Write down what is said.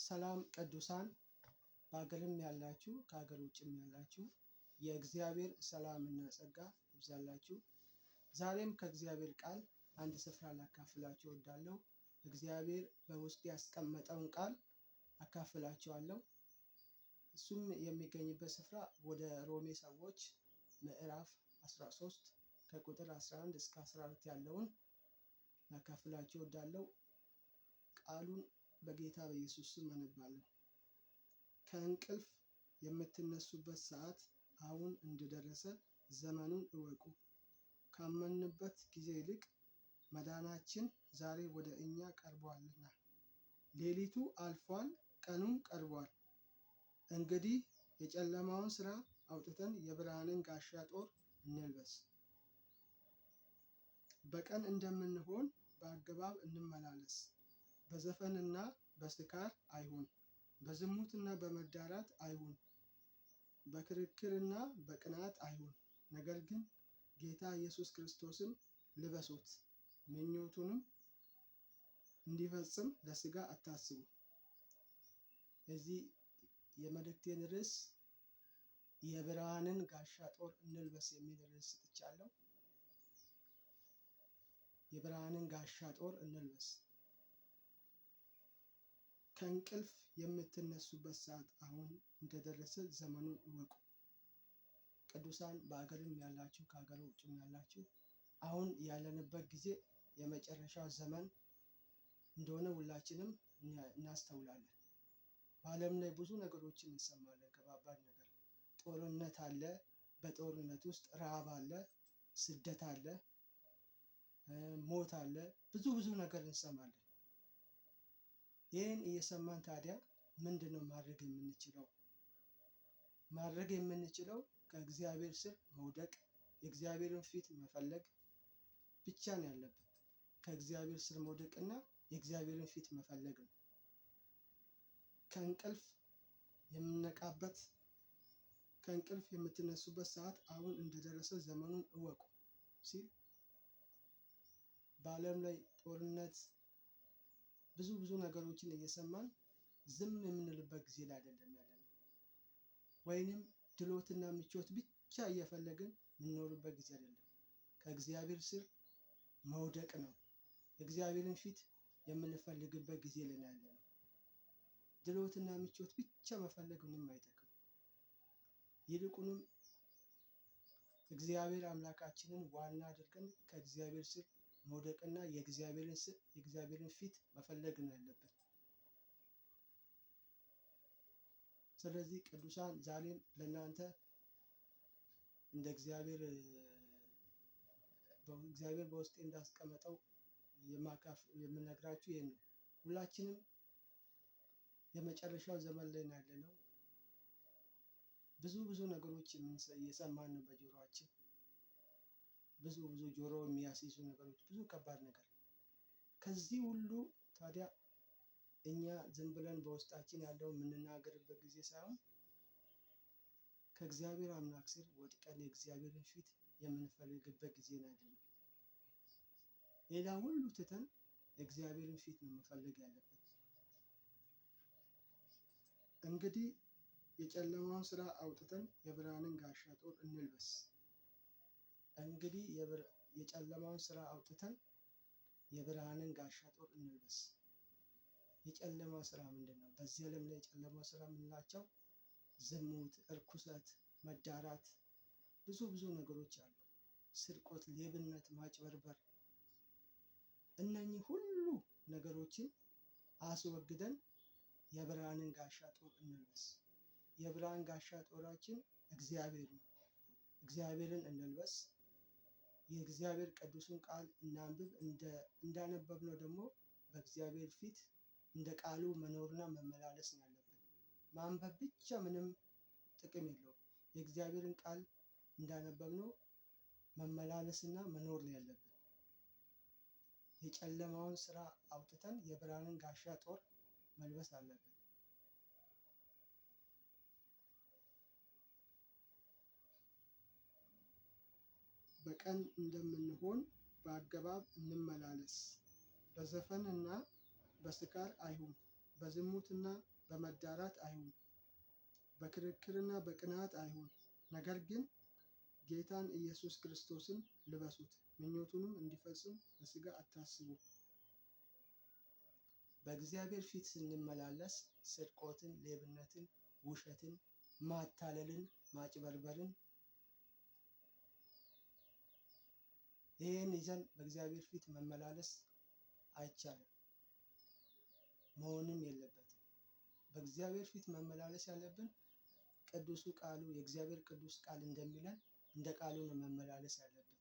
ሰላም ቅዱሳን፣ በሀገርም ያላችሁ ከሀገር ውጭም ያላችሁ የእግዚአብሔር ሰላምና ጸጋ ይብዛላችሁ። ዛሬም ከእግዚአብሔር ቃል አንድ ስፍራ ላካፍላችሁ እወዳለሁ። እግዚአብሔር በውስጥ ያስቀመጠውን ቃል አካፍላችኋለሁ። እሱም የሚገኝበት ስፍራ ወደ ሮሜ ሰዎች ምዕራፍ 13 ከቁጥር 11 እስከ 14 ያለውን ላካፍላችሁ እወዳለሁ። ቃሉን በጌታ በኢየሱስ ስም አነባለሁ። ከእንቅልፍ የምትነሱበት ሰዓት አሁን እንደደረሰ ዘመኑን እወቁ። ካመንበት ጊዜ ይልቅ መዳናችን ዛሬ ወደ እኛ ቀርቧልና። ሌሊቱ አልፏል፣ ቀኑም ቀርቧል። እንግዲህ የጨለማውን ሥራ አውጥተን የብርሃንን ጋሻ ጦር እንልበስ። በቀን እንደምንሆን በአገባብ እንመላለስ። በዘፈንና በስካር አይሁን፣ በዝሙትና በመዳራት አይሁን፣ በክርክርና በቅናት አይሁን። ነገር ግን ጌታ ኢየሱስ ክርስቶስን ልበሱት፣ ምኞቱንም እንዲፈጽም ለሥጋ አታስቡ። የዚህ የመልእክቴን ርዕስ የብርሃንን ጋሻ ጦር እንልበስ የሚል ርዕስ ሰጥቻለሁ። የብርሃንን ጋሻ ጦር እንልበስ። ከእንቅልፍ የምትነሱበት ሰዓት አሁን እንደደረሰ ዘመኑን እወቁ። ቅዱሳን፣ በአገርም ያላችሁ ከሀገር ውጭም ያላችሁ፣ አሁን ያለንበት ጊዜ የመጨረሻው ዘመን እንደሆነ ሁላችንም እናስተውላለን። በዓለም ላይ ብዙ ነገሮችን እንሰማለን። ከባባድ ነገር፣ ጦርነት አለ። በጦርነት ውስጥ ረሃብ አለ፣ ስደት አለ፣ ሞት አለ። ብዙ ብዙ ነገር እንሰማለን። ይህን እየሰማን ታዲያ ምንድን ነው ማድረግ የምንችለው? ማድረግ የምንችለው ከእግዚአብሔር ስር መውደቅ፣ የእግዚአብሔርን ፊት መፈለግ ብቻ ነው ያለብን። ከእግዚአብሔር ስር መውደቅና የእግዚአብሔርን ፊት መፈለግ ነው። ከእንቅልፍ የምንነቃበት፣ ከእንቅልፍ የምትነሱበት ሰዓት አሁን እንደደረሰ ዘመኑን እወቁ ሲል፣ በዓለም ላይ ጦርነት፣ ብዙ ብዙ ነገሮችን እየሰማን ዝም የምንልበት ጊዜ ላይ አይደለም ያለነው። ወይንም ድሎትና ምቾት ብቻ እየፈለግን የምንኖርበት ጊዜ አይደለም። ከእግዚአብሔር ስር መውደቅ ነው። የእግዚአብሔርን ፊት የምንፈልግበት ጊዜ ላይ ያለነው። ድሎትና ምቾት ብቻ መፈለግ ምንም አይጠቅም። ይልቁንም እግዚአብሔር አምላካችንን ዋና አድርገን ከእግዚአብሔር ስር መውደቅና የእግዚአብሔርን ስር፣ የእግዚአብሔርን ፊት መፈለግ ነው ያለብን። ስለዚህ ቅዱሳን፣ ዛሬም ለእናንተ እንደ እግዚአብሔር እግዚአብሔር በውስጤ እንዳስቀመጠው የምነግራችሁ ይህን ነው። ሁላችንም የመጨረሻው ዘመን ላይ ያለነው። ብዙ ብዙ ነገሮች እየሰማን ነው በጆሮአችን። ብዙ ብዙ ጆሮ የሚያስይዙ ነገሮች፣ ብዙ ከባድ ነገር። ከዚህ ሁሉ ታዲያ እኛ ዝም ብለን በውስጣችን ያለው የምንናገርበት ጊዜ ሳይሆን ከእግዚአብሔር አምላክ ስር ወድቀን የእግዚአብሔርን ፊት የምንፈልግበት ጊዜ ነው ያለነው። ሌላ ሁሉ ትተን የእግዚአብሔርን ፊት ነው መፈለግ ያለብን። እንግዲህ የጨለማውን ስራ አውጥተን የብርሃንን ጋሻ ጦር እንልበስ። እንግዲህ የጨለማውን ስራ አውጥተን የብርሃንን ጋሻ ጦር እንልበስ። የጨለማ ስራ ምንድን ነው? በዚህ ዓለም ላይ የጨለማ ስራ የምንላቸው ዝሙት፣ እርኩሰት፣ መዳራት፣ ብዙ ብዙ ነገሮች አሉ። ስርቆት፣ ሌብነት፣ ማጭበርበር፣ እነኚህ ሁሉ ነገሮችን አስወግደን የብርሃንን ጋሻ ጦር እንልበስ። የብርሃን ጋሻ ጦራችን እግዚአብሔር ነው። እግዚአብሔርን እንልበስ። የእግዚአብሔር ቅዱሱን ቃል እናንብብ። እንዳነበብነው ደግሞ በእግዚአብሔር ፊት እንደ ቃሉ መኖርና መመላለስ ነው ያለብን። ማንበብ ብቻ ምንም ጥቅም የለውም። የእግዚአብሔርን ቃል እንዳነበብነው መመላለስና መኖር ነው ያለብን። የጨለማውን ስራ አውጥተን የብርሃንን ጋሻ ጦር መልበስ አለብን። በቀን እንደምንሆን በአገባብ እንመላለስ። በዘፈንና በስካር አይሁን፣ በዝሙትና በመዳራት አይሁን፣ በክርክርና በቅንዓት አይሁን። ነገር ግን ጌታን ኢየሱስ ክርስቶስን ልበሱት፣ ምኞቱንም እንዲፈጽም በሥጋ አታስቡ። በእግዚአብሔር ፊት ስንመላለስ ስርቆትን፣ ሌብነትን፣ ውሸትን፣ ማታለልን፣ ማጭበርበርን ይህን ይዘን በእግዚአብሔር ፊት መመላለስ አይቻልም፣ መሆንም የለበትም። በእግዚአብሔር ፊት መመላለስ ያለብን ቅዱሱ ቃሉ የእግዚአብሔር ቅዱስ ቃል እንደሚለን እንደ ቃሉ ነው መመላለስ ያለብን።